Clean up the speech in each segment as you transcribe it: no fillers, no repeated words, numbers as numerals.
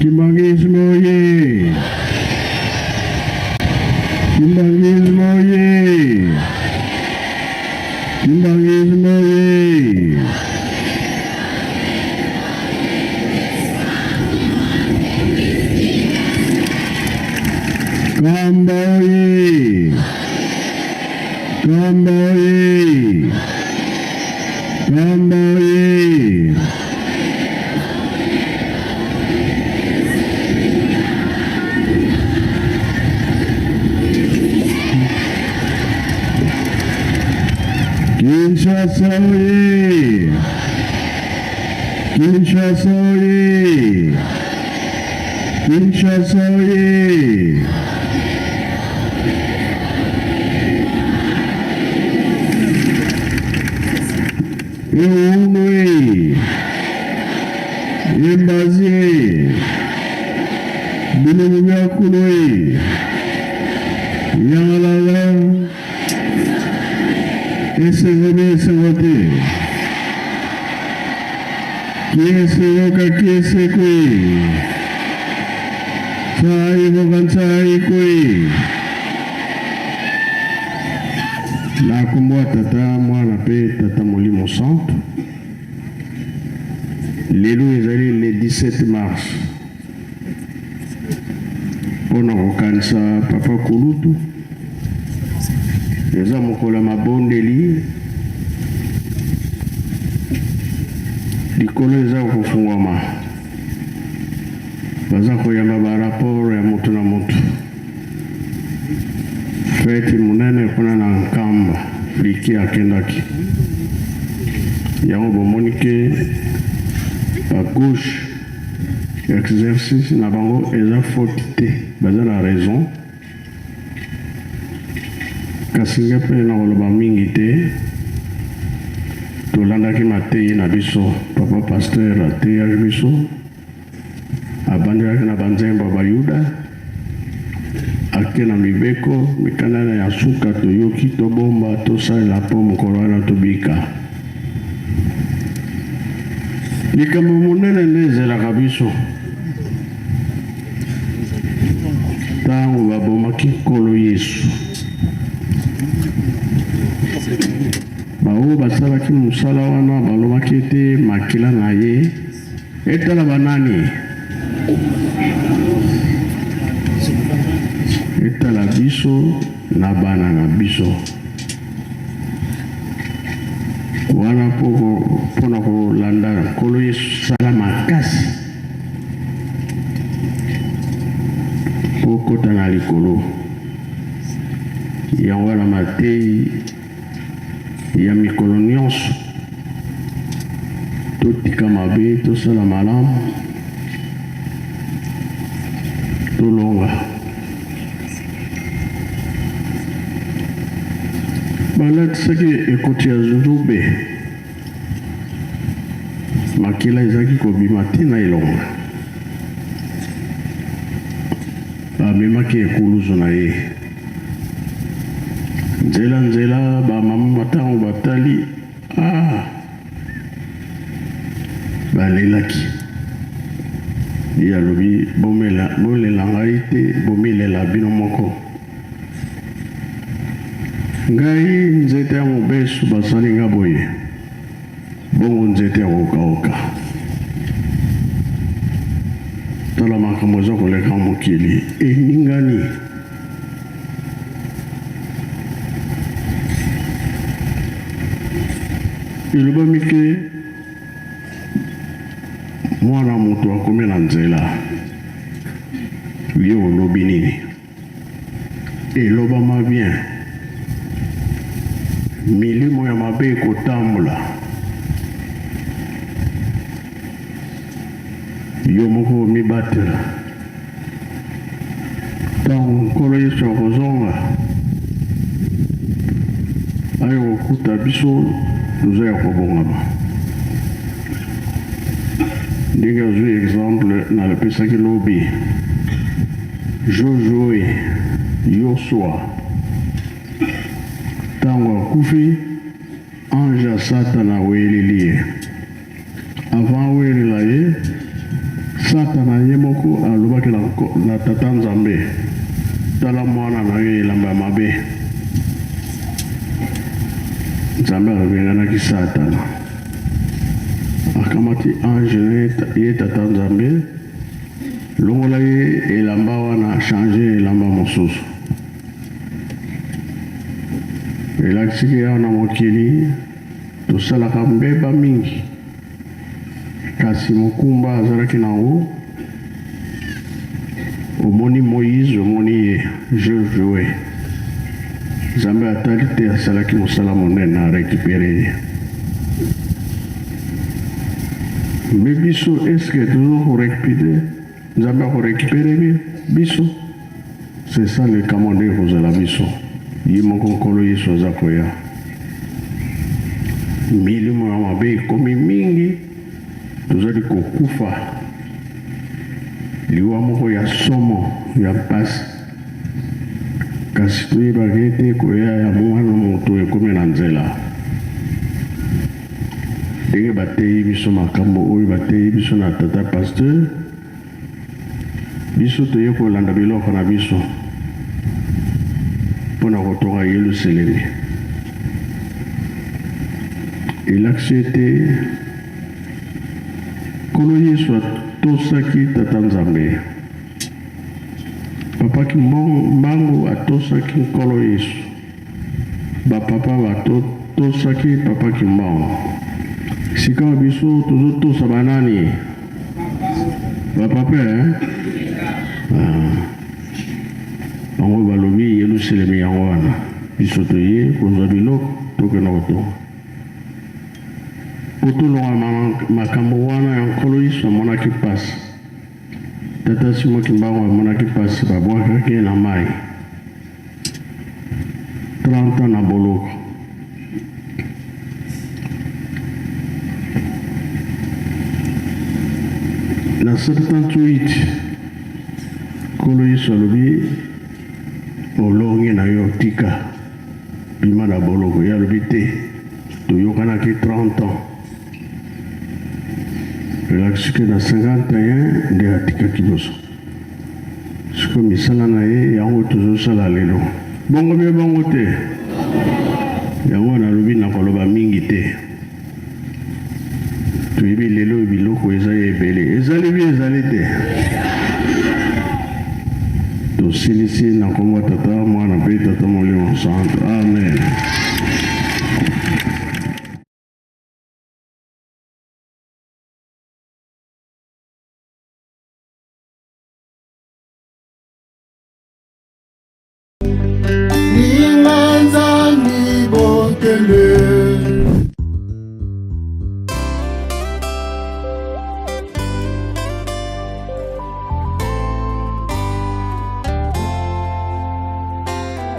Kimbanguisme oye! Kimbanguisme oye! Kimbanguisme oye! Kamba oye! Kamba oye! Kamba oye! Kinshasa oye! Kinshasa oye! Kinshasa oye! Eumwe Embazi Bilungu bya Kulwe Yangalala Esengo na esengo te Kieseyoka kiesekwe Tsayivoka ntsayikwe. Na kombo ya Tata, Mwana pe Tata Molimo Santu. Lelo ezali le 17 mars mpo na kokanisa Papa Kulutu. Eza mokolo ya mabondeli, likolo eza kofungwama, baza koyamba ba rapport ya moto na moto. Feti monene kuna na Nkamba, Liki akendaki. Yango bomoni ke ba gauche exercice na bango eza faute te, baza na raison. Kasi ngai mpe nakoloba mingi te. Tolandaki mateyi na biso, papa pasteur ateyaki biso. Abandelaki na banzembo ya Bayuda, ake na mibeko, mikanda na ya suka toyoki, tobomba, tosalela mpo mokolo wana tobika. Likambo monene nde ezelaka biso. Ntango babomaki Nkolo Yesu, baoyo basalaki mosala wana balobaki ete makila na ye Etala ba nani? Etala biso na bana na biso. Wana mpo na kolanda Nkolo Yesu, sala makasi mpo okota na likolo. Yango wana mateyi ya mikolo nyonso, totika mabe, tosala malamu, tolonga. Balatisaki ekoti ya nzube, makila ezalaki kobima ti na elonga. Bamemaki ekuluzu na ye. Nzela nzela ba mama ntango batali ah balelaki. Ye alobi bomela bolela ngai te bomilela bino moko. Ngai nzete ya mobesu basali nga boye bongo nzete ya kokauka. Tala makambo eza koleka mokili eningani. Elobami ke mwana moto akomi na nzela, yo olobi nini? Elobama bien, milimo ya mabe ekotambola, yo moko omibatela. Ntango Nkolo Yesu akozonga, aye kokuta biso toza ya kobongama. Ndenge azwi exemple nalapesaki lobi, Josue, Yosua, ntango akufi, ange ya Satana aweleli ye. Avant awelela ye, Satana ye moko alobaki na Tata Nzambe, Tala mwana na yo elamba ya mabe. Nzambe abenganaki Satana, akamati ange na ye Tata Nzambe, longola ye elamba wana, change elamba mosusu. Elakisiki awa na mokili tosalaka mbeba mingi. Kasi mokumba azalaki na yango, omoni Moïse, omoni ye jeu joue. Nzambe atali te, asalaki mosala monene, a récupérer ye. Mais biso, est-ce que tozo ko récupérer? Nzambe ako récupérer biso? C'est ça le kamo nde ekozala biso. Ye moko Nkolo Yesu aza koya. Milimo ya mabe ekomi mingi, tozali kokufa liwa moko ya somo ya mpasi, kasi toyebaka ete koya ya mwana moto ekomi na nzela. Ndenge bateyi biso makambo oyo bateyi biso na tata pasteur, Biso toye kolanda biloko na biso mpo na kotonga Yelusalemi. Elakisi ete Nkolo Yesu atosaki Tata Nzambe. Papa Kimbangu atosaki Nkolo Yesu. Ba papa batosaki Papa Kimbangu. Sikawa biso tozotosa banani? Ba papa eh? Ah. Bango balobi Yelusalemi yango wana. Biso toye kozwa biloko tokenda kotonga. Po tolonga makambo wana ya Nkolo Yesu amonaki mpasi. Tata Simon Kimbangu amonaki mpasi, babwakaki ye na mai. 30 ans na boloko. Na 78 Nkolo Yesu alobi olongi na yo tika bima na boloko. Ye alobi te, toyokanaki 30 ans. Elakisi ke na 51 nde atikaki biso. Sikoyo misala na ye yango tozosala lelo. Bongo bie bongo te. Yango nalobi nakoloba mingi te. Toyebi lelo biloko eza ya ebele. Ezali bi ezali te. Tosilisi na nkombo ya Tata, Mwana mpe Tata Molimo Santo. Amen.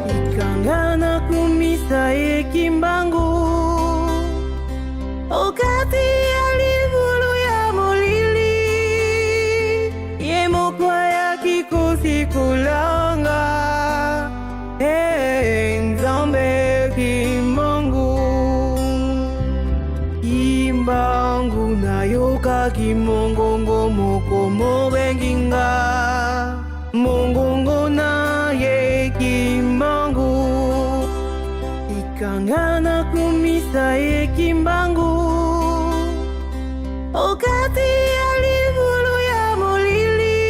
Ikanga nakumisa ye Kimbangu okati ya libulu ya molili ye moko ayaki kosikolanga hey, Nzambe Kimbangu Kimbangu nayokaki mongongo moko mobengi nga Mongongo na ye Kimbangu Ikanga nakumisa ye Kimbangu Okati ya libulu ya molili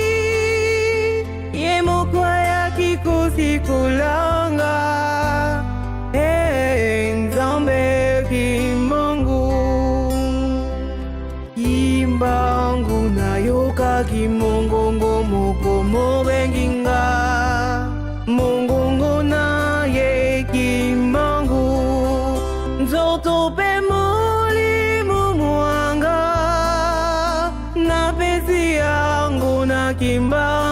Ye moko ayaki kosikolanga Hey, Nzambe Kimbangu Kimbangu nayokaki mongongo moko mobengi nga mongongo na ye Kimbangu nzoto mpe molimo mwanga napesi yango na Kimbangu.